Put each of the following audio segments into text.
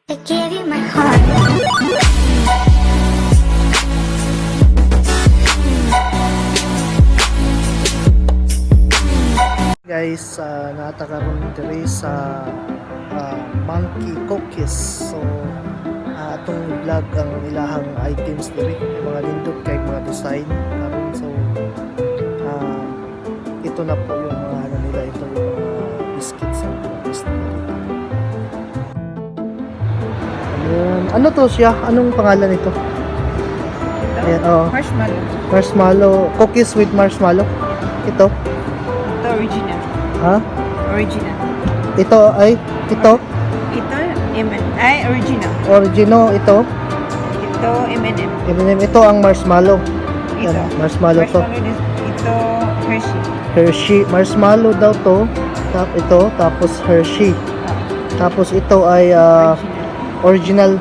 I gave you my heart. Guys, naa ta karon diri sa Monkey Cookies. So atong vlog ang ilahang items diri, yung mga nindot kay mga design karon. So ito na po yung mga ano nila, ito yung mga biscuits ang cookies nila dito. Ayun. Ano to siya? Anong pangalan nito? Ito? Ayan, oo. Marshmallow. Marshmallow, cookies with marshmallow. Ito, Ito original. ha? Original. Ito ay ito. Ito M&M. Ay, original. Origino ito. Ito M&M. M&M. Ito ang marshmallow. Ito. Yan, marshmallow to. Marshmallow din. Ito Hershey. Hershey. Marshmallow daw to. Ito, tapos Hershey. Tapos ito ay Original. original.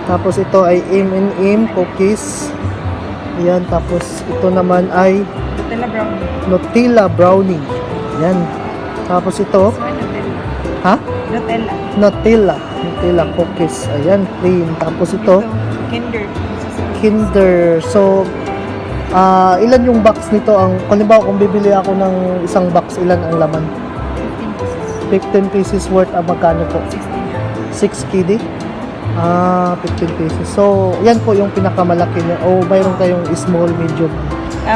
Tapos ito ay M&M cookies. Ayan, tapos ito naman ay Nutella brownie. Nutella brownie. Ayan. Tapos ito, This one Nutella. Ha? Nutella. Nutella. Nutella cookies. Ayan, plain. Tapos ito, Kinder. Kinder. So, ilan yung box nito? Ang, kung halimbawa, kung bibili ako ng isang box, ilan ang laman? 15 pieces. 15 pieces worth ang magkano po? 16 yan. 6 KD? 15 pieces. So, yan po yung pinakamalaki niya. O, mayroon kayong small, medium.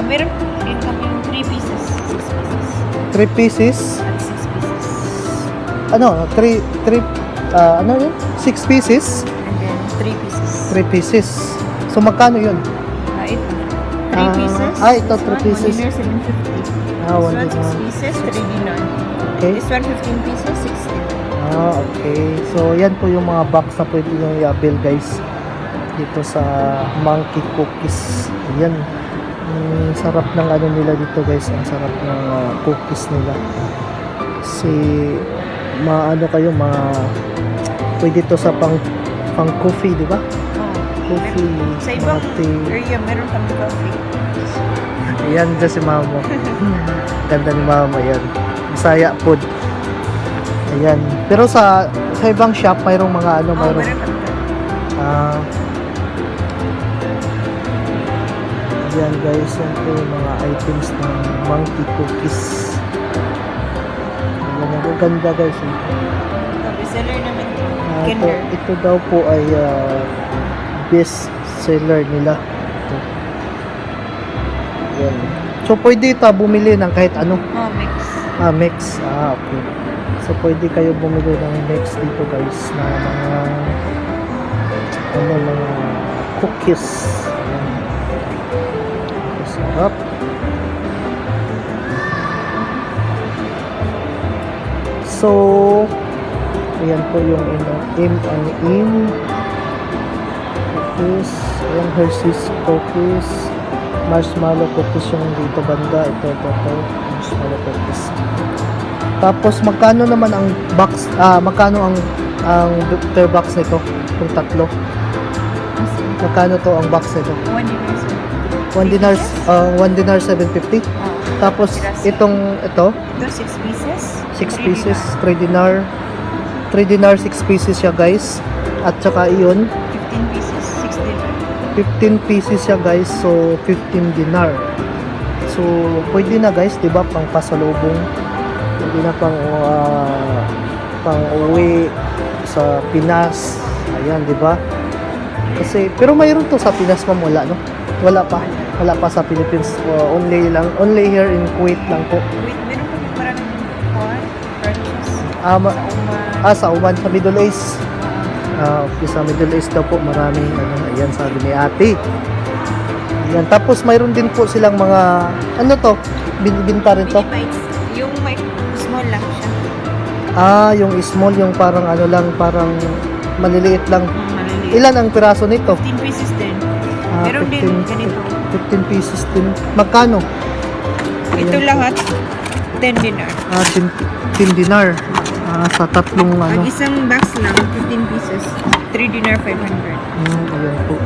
Meron din kami yung 3 pieces. 6 pieces. 3 pieces. At 6 pieces. Ano? 3, 3, ano yun? 6 pieces? And then 3 pieces. 3 pieces. So, magkano yun? Ito. 3 pieces. Ito, This 3 one, pieces. 1 dinar, 750. 1 This one, 6 dinar. pieces, 3 dinar. Okay. This one, 15 pieces, 16. Okay. So, yan po yung mga box na pwede nyo i-avail, guys. Dito sa Monkey Cookies. Ayan. Ang sarap ng ano nila dito, guys. Ang sarap ng cookies nila. Kasi, maano kayo, pwede to sa pang coffee, di ba? Oh. Coffee, Sa ibang mga tea. area, meron kami coffee. Ayan dyan si mama. Ganda ni mama yan. Bisaya food. Ayan. Pero sa ibang shop, mayroong mga ano, Oh, mayroong meron kami coffee. Ayan guys, yan po yung mga items ng Monkey Cookies. Ayan, ang ganda, guys. Eh. Ito, bestseller namin to. Ito, Kinder. ito daw po ay best seller nila. Ito. Ayan. So pwede ito bumili ng kahit ano. Oh, mix. Mix. Okay. So, pwede kayo bumili ng mix dito, guys, na mga ano, mga cookies. Ayan. Sarap. So, ayan po yung M and M cookies. Ayan, Hershey's cookies. Marshmallow cookies yung dito banda. Ito, ito, ito. Marshmallow cookies. Tapos, magkano naman ang box, magkano ang per box nito? Yung tatlo. Magkano to ang box nito? 1 dinar, 1 dinar, 1 dinar 750. Oh. Tapos, Piraso. itong, ito, Ito, 6 pieces. 6 3 pieces, dinar. 3 dinar. 3 dinar, 6 pieces siya, guys. At saka iyon, 15 pieces, 6 dinar. 15 pieces siya, guys, so 15 dinar. So pwede na, guys, 'di ba, pang pasalubong. Pwede na pang uwi sa Pinas. Ayan, 'di ba? Kasi pero mayroon to sa Pinas, ma'am, wala, no? Wala pa. Wala pa sa Philippines. Only here in Kuwait lang po. Wait, meron kami maraming corn, branches. Sa Oman. Sa Oman, sa Middle East. Okay, sa Middle East daw po maraming ano, ayan sabi ni Ate. Ayan, tapos mayroon din po silang mga ano to, binibenta rin to. Mini bites. Yung may small lang siya. Yung small, yung parang ano lang, parang maliliit lang. Maliliit. Ilan ang piraso nito? 15 pieces din. Ah, Meron din ganito. 15 pieces din. Magkano? Ito lahat, 10 dinar. 10, 10 dinar. Sa tatlong ano. Ang isang box lang, 15 pieces, 3 dinar 500. Ayan po.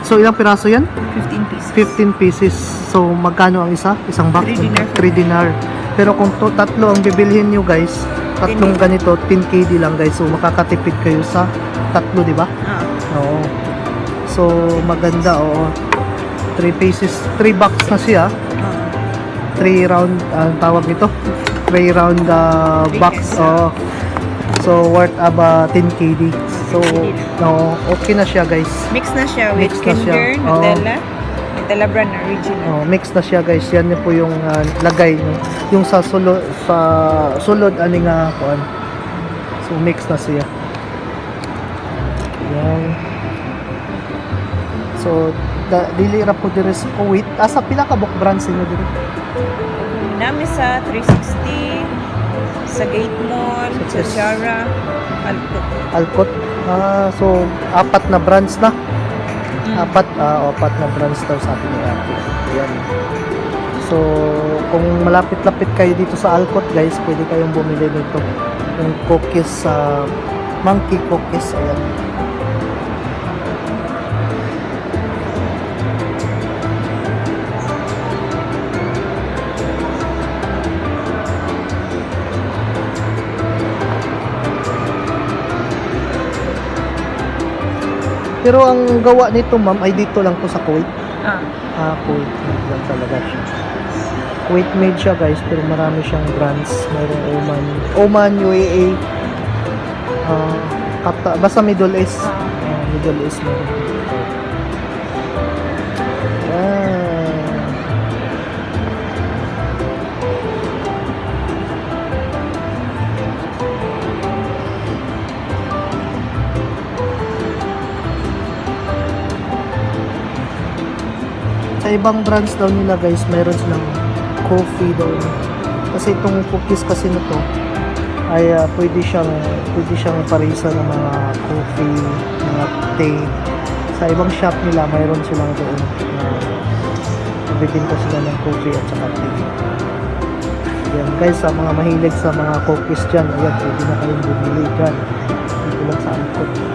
So ilang piraso yan? 15 pieces. 15 pieces. So, magkano ang isa? Isang box? 3 dinar. 3 dinar. Pero kung tatlo ang bibilhin nyo, guys, Tatlong ganito, 10 KD lang, guys. So makakatipid kayo sa tatlo, di ba? Ah. Oo. So maganda, oo. 3 pieces, 3 box na siya. 3 round, ang tawag nito? 3 round Three box. pieces. Oo. So worth about 10 KD. So no, okay na siya, guys. Mix na siya with Mix na siya. Kinder, Oo. Nutella, Nutella brand original. Oh, mix na siya, guys. Yan na po yung lagay no. Yung sa sulod ani nga kuan. So mix na siya. Yan. So dili ra po diri sa Kuwait. Asa pila ka book branch inyo diri? Nami sa 360, sa Gate Mall, sa Jara, Alcott. Alcott. Ah, so apat na branch na. Apat na branch daw sabi ni ate. Ayan. So, kung malapit-lapit kayo dito sa Alcott, guys, pwede kayong bumili nito. Yung cookies sa monkey cookies, ayan. Pero ang gawa nito, ma'am, ay dito lang po sa Kuwait. Ah. Ah, Kuwait made lang talaga siya. Kuwait made siya, guys, pero marami siyang brands. Mayroong Oman, Oman, UAE, Qatar, basta Middle East. Ah, Middle East meron dito. Yan. Sa ibang branch daw nila, guys, mayroon silang coffee daw. Kasi itong cookies kasi na to ay pwede siyang parisa ng mga coffee, mga tea. Sa ibang shop nila, mayroon silang doon na nagbibenta sila ng coffee at saka tea. Ayan guys, sa mga mahilig sa mga cookies dyan, ayan, pwede na kayong bumili dyan. Dito lang sa Alcott.